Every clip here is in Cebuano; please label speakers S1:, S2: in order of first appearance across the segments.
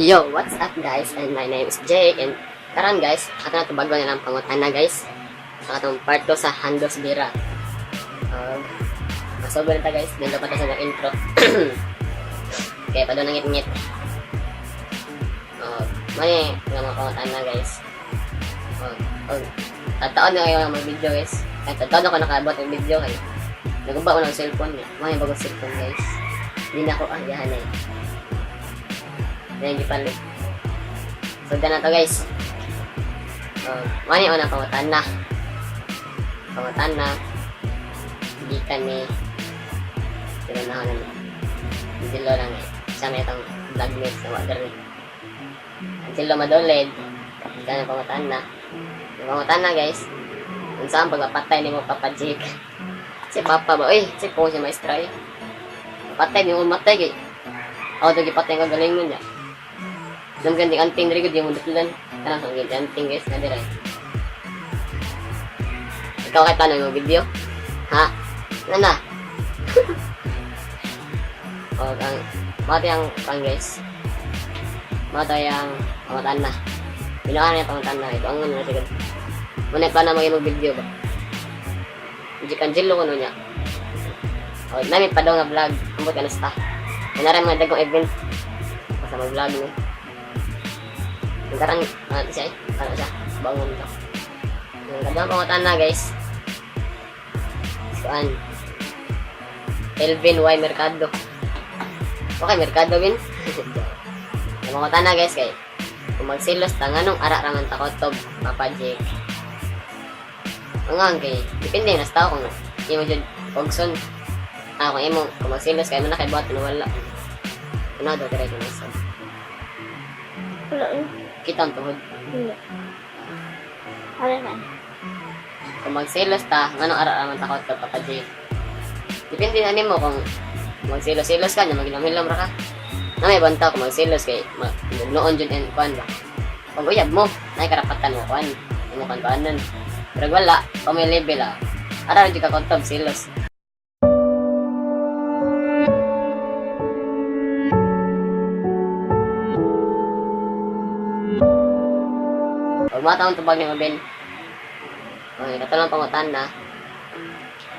S1: Yo, what's up, guys? And my name is Jake and karon, guys, ato na tubagon na lang pangutana, guys. Sa atong part 2 sa Handos Bira. Masogo na ta, guys, dito pa ta sa intro. Kaya pa doon nangit-ngit. Mani nga mga pangutana, guys. Tataon na kayo mga video, guys. Ay, tataon ako nakaabot ng video kay naguba ko ng cellphone niya. Mga bagong cellphone, guys. Hindi na ako ahyahan eh. Ayan, gipalit. So, na to, guys. Mani una pangutana. Pangutana. Gikan ni pero na ni. Angelo lang eh. Siya may itong vlogmates na water ni. Angelo Madoled. Gikan ang pangutana. Yung pangutana, guys. Kung saan pagpapatay ni mo Papa Jake. Si Papa ba? Uy, si po si Maestra eh. Patay, di mo matay kay. Ako ito gipatay ko galing nun niya. Nang ganti anting diri ko di mo dutlan. Kanang ang ganti anting, guys, na diri. Ikaw kay plano mo video? Ha? Ano na? O ang mao ang pang, guys. Mao ang pangutan na. Binuan na yung pangutan na ito ang ano na siguro. Muna plano mo mag video ba? Hindi kan Angelo ko no niya. O nami pa daw nga vlog. Ambot ka na sta. Kunwari mga dagong event. Basta mag-vlog ni. Yung karang, ano siya eh? Ano siya? Bangon to. Yung kadang pangutan na, guys. Kuan. Elvin Y. Mercado. Okay, Mercado win. Yung pangutan na, guys, kay kung magsilos ta, nganong ara raman ta kotob, Papa Jake? Ang kay, depende na sa tao kung imo jud pogson. Ah, kung imo, kung magsilos kay mo na kay buhat na wala. Ano daw kay kung isa.
S2: Wala eh.
S1: Kita ang tuhod.
S2: Wala. Ano man?
S1: Kung magselos ta, nganong ara raman ta kotob, Papa Jake? Depende na nimo kung magselos-selos ka, nya magilom-hilom ra ka. Na may banta kung magselos kay noon jud and kuan ba. Pag uyab mo, nay karapatan mo kuan. Imo kan kuanon. Pero wala, kung may level ah. Ara jud ka kotob selos. Pag mga taong tubag ni Mabel. Okay, katulong pangutan na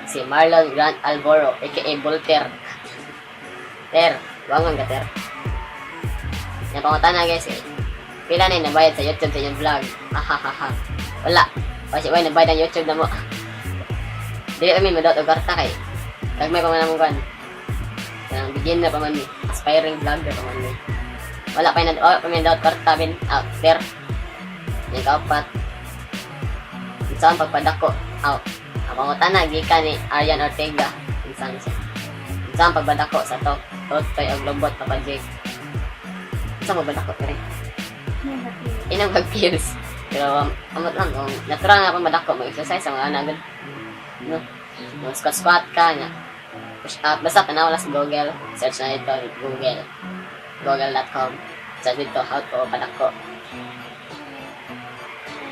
S1: si Marlon Grant Alboro, aka Voltaire. Ter, bangon ka, ter. Yung pangutan na, guys, eh. Pila na yung nabayad sa YouTube sa inyong vlog? Hahaha. Wala. Kasi wala nabayad ang YouTube na mo. Dili kami madot og karta kay. Kag may pa man among kuan. Kanang beginner pa man ni. Aspiring vlogger pa man ni. Wala pa yung wala pa may daot karta bin out ter. Yung kaupat. Unsa ang pagpadako? Aw. Ang pangutana gikan ni Aryan Ortega. Unsa siya? Unsa ang pagpadako sa to? Totoy og lobot, Papa Jake? Unsa ang pagpadako kere? Inang pag-pills. Pero amot lang kung natural nga pang madako mag-exercise ang mga agad. No? Mag squat squat ka nga. Push up basta tanaw lang sa Google. Search na ito Google. Google.com. Search dito how to padako.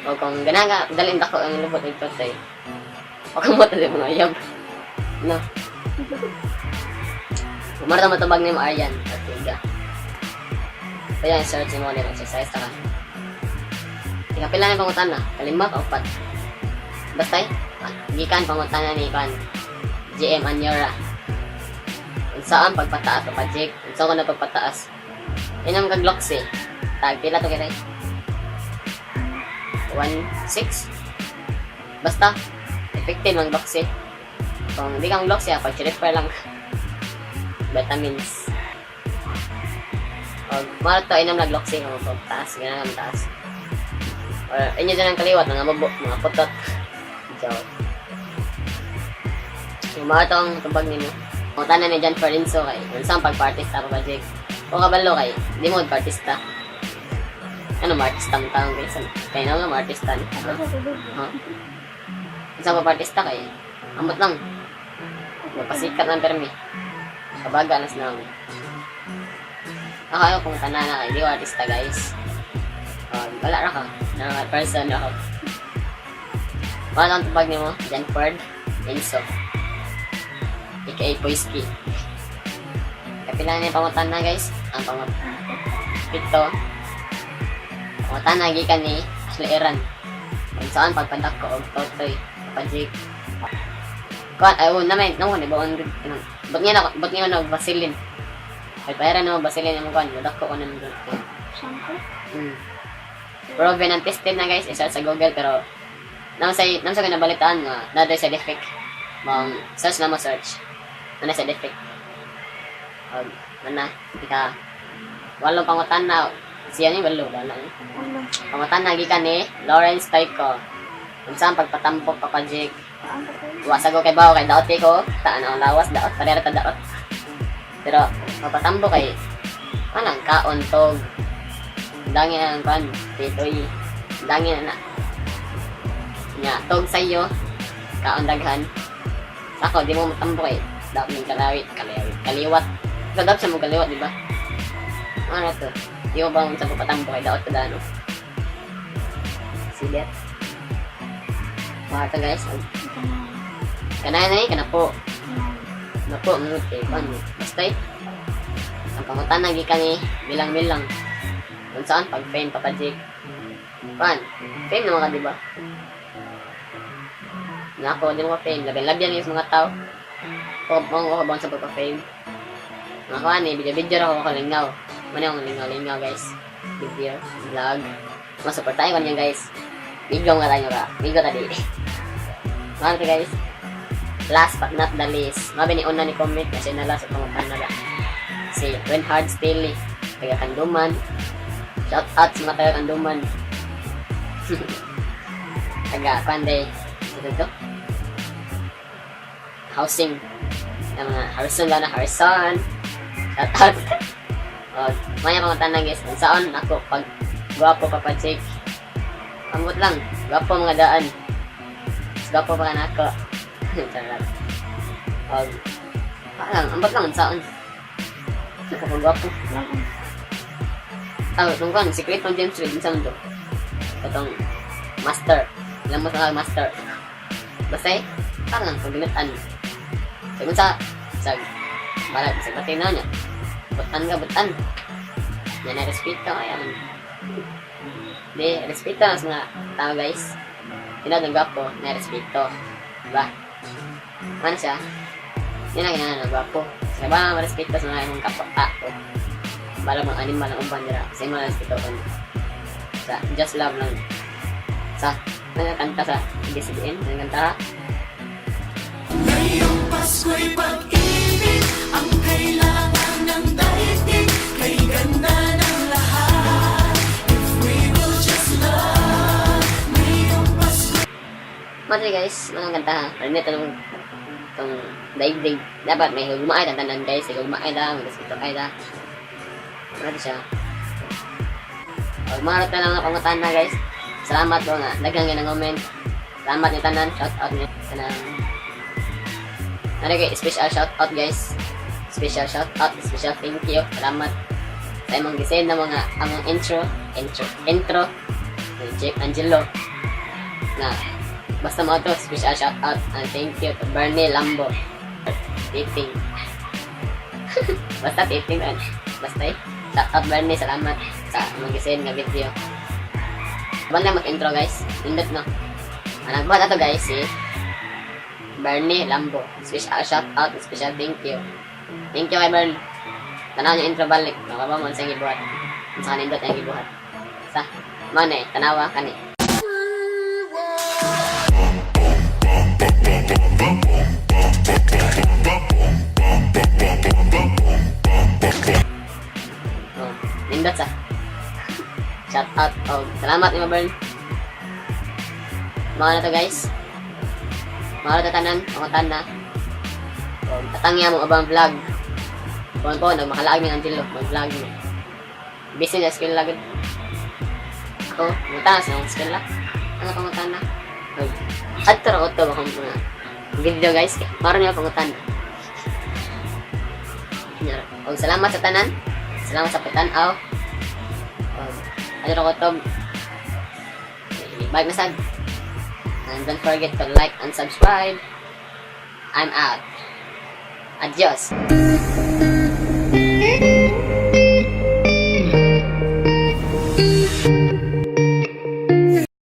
S1: O kung ganahan ka, dalhin dako ang lubot ito tay. O kung mo tali mga uyab. No. Kumarta mo tubag ni mo Aryan Ortega. Kaya search mo nila exercise ta ka. Ikapila na pangutana, kalima ka upat. Basta eh, gikan pangutana ni kan GM Anyora. Unsaan pagpataas, Papa Jake? Unsa ko na pagpataas? Inang kag eh. Tag pila to kay 1.6. Basta effective ang Gloxy. Kung hindi kang Gloxy, pag refer lang vitamins. O, mahal to, inam na Gloxy kung pagtaas, ganun ang taas. Or, inyo dyan ang kaliwat, mga mabo, mga putot. Joke. Yung mga tong tubag ninyo. Kung tanan ni John Ferrinzo kay, kung saan pag-artista pa ba, Jake? O kabalo kay, di mo artista. Ano, artista mo taong guys? Kaya na nga, artista ni.
S2: Ako sa tubig.
S1: Ha? Isang pa-artista kay, amot lang. Magpasikat ng permi. Kabaga nas na. Ako ayaw kung tanan na kay, di ko artista, guys. Wala ra ka. Na person ako. Paano ang tubag nimo? Janford Enzo. AKA Poiski. Kapila na yung pangutan na, guys. Ang pangut. Pito. Pangutana gikan ni Ashley Eran. Unsaon pagpadako og totoy, Papa Jake? Kuan ay na may namo ni baon gud kanang but nga na Vaseline. Ay paera na mo Vaseline mo kuan, madako ko na nang.
S2: Shampoo?
S1: Proven and tested na, guys, i-search sa Google, pero nang sa nabalitaan nga naa day side effect. Mong search na mo search. Ano side effect? Og mana ika walong pangutana, siya ni walo wala ni.
S2: Ano?
S1: Pangutana gikan ni Lawrence Taiko. Unsa ang pagpatambok, Papa Jake?
S2: Saan ka po?
S1: Wa sa ko kay bawo kay daot ko, taan ang lawas daot, pareha ta daot. Pero pagpatambo kay anang kaon tog. Dangin ang kan, titoy. Dangin na. Nya tog sayo, kaon daghan. Sako di mo matambo kay daot ning kalawit, kalawit, kaliwat. So daot sa mo kaliwat, di ba? Ano to? Di mo ba sa pagpatambo kay daot ka dano? Sige. Mga to, guys,
S2: Kanay.
S1: kanay na eh, kana po.
S2: Kanay.
S1: Na po, ngut eh, pan. Basta eh. Ang pangutana gikan ni Bilang-bilang. Kung saan pag fame, Papa Jake? Pan, fame naman ka, di ba? Nako, di mo ka fame. Labian-labian yung mga tao. O, mo ko ba sa pagpa-fame? Mga kuan eh, video-video ra ako kalingaw. Muna akong lingaw-lingaw, guys. Video, vlog. Masuportahin ko niyan, guys. Migo nga tayo ba? Migo tadi. Mga to, guys. Last but not the least, mabi ni una ni comment kasi na last sa na si Renhard Staley, taga Kanduman. Shout out sa mga taga Kanduman. Taga Kanday. Ito to. Housing. Yung mga Harrison ba na Harrison. Shout out. Oh, maya mga tanang, guys. Unsaon ako pag gwapo, Papa Jake? Ambot lang. Gwapo mga daan. Mas gwapo pa ka nako. Charot. Og lang, ambot lang unsaon. Ako pag gwapo. Ah, itong kan, secret ng James Reid, unsa man to? Katong master. Alam mo sa master. Basta eh, parang lang pagginatan. Sa sa sa balag sa batay na niya. Butan ka, butan. Yan na respeto, ayan. Di, respeto na sa mga tao, guys. Tinawag ng gwapo, na respeto. Diba? Ano siya? Yan ang ginana ng gwapo. Sa ba, respeto sa mga imong kapwa tao. Bala mga animal ang uban nila. Sa imo respeto kon. Sa just love lang. Sa nagkanta sa ABS-CBN, nagkanta.
S3: Ngayong Pasko'y pag-ibig ang kailangan ng daigdig. Kay ganda ng lahat if we will just love. Ngayong Pasko.
S1: Mati, guys, mga kanta ha. Ano ito nung itong daigdig. Dapat may hugmaay tanan, guys. May hugmaay da, may respeto ay da. Ano siya? Og mga na lang pangutan na, guys. Salamat ko nga daghang nga comment. Salamat ni tanan, shout out ni tanan. Ano kay special shout out, guys. Special shout out, special thank you. Salamat sa imong gisend na mga among intro ni Jake Angelo na basta mo to, special shout out and thank you to Bernie Lambo. Titing. Basta titing man. Basta eh. Shout out, Bernie, salamat sa imong gisend nga video. Banda mag-intro, guys. Nindot no. Ang nagbuhat ato, guys, si Bernie Lambo. Special shout out, special thank you. Thank you kay Bern. Tanaw niya intro balik. Makaba mo sa gibuhat. Sa kanindot ang gibuhat. Sa mao na eh, tanawa kani. Oh, nindot sa. Shout out. Oh, salamat ni Bern. Mga na to, guys. Mga na to tanan, mga na. Oh, tatangya mo abang vlog. Kung po, nagmakalaag ni Angelo, mag-vlog mo. Busy na skill lagi. Ako, muta sa akong skill la. Ano pangutan na? Adto ra ko to akong mga video, guys. Maron niya pangutan. Og salamat sa tanan. Salamat sa pagtan-aw. Og ano ra ko to. Bye na sad. And don't forget to like and subscribe. I'm out. Adios.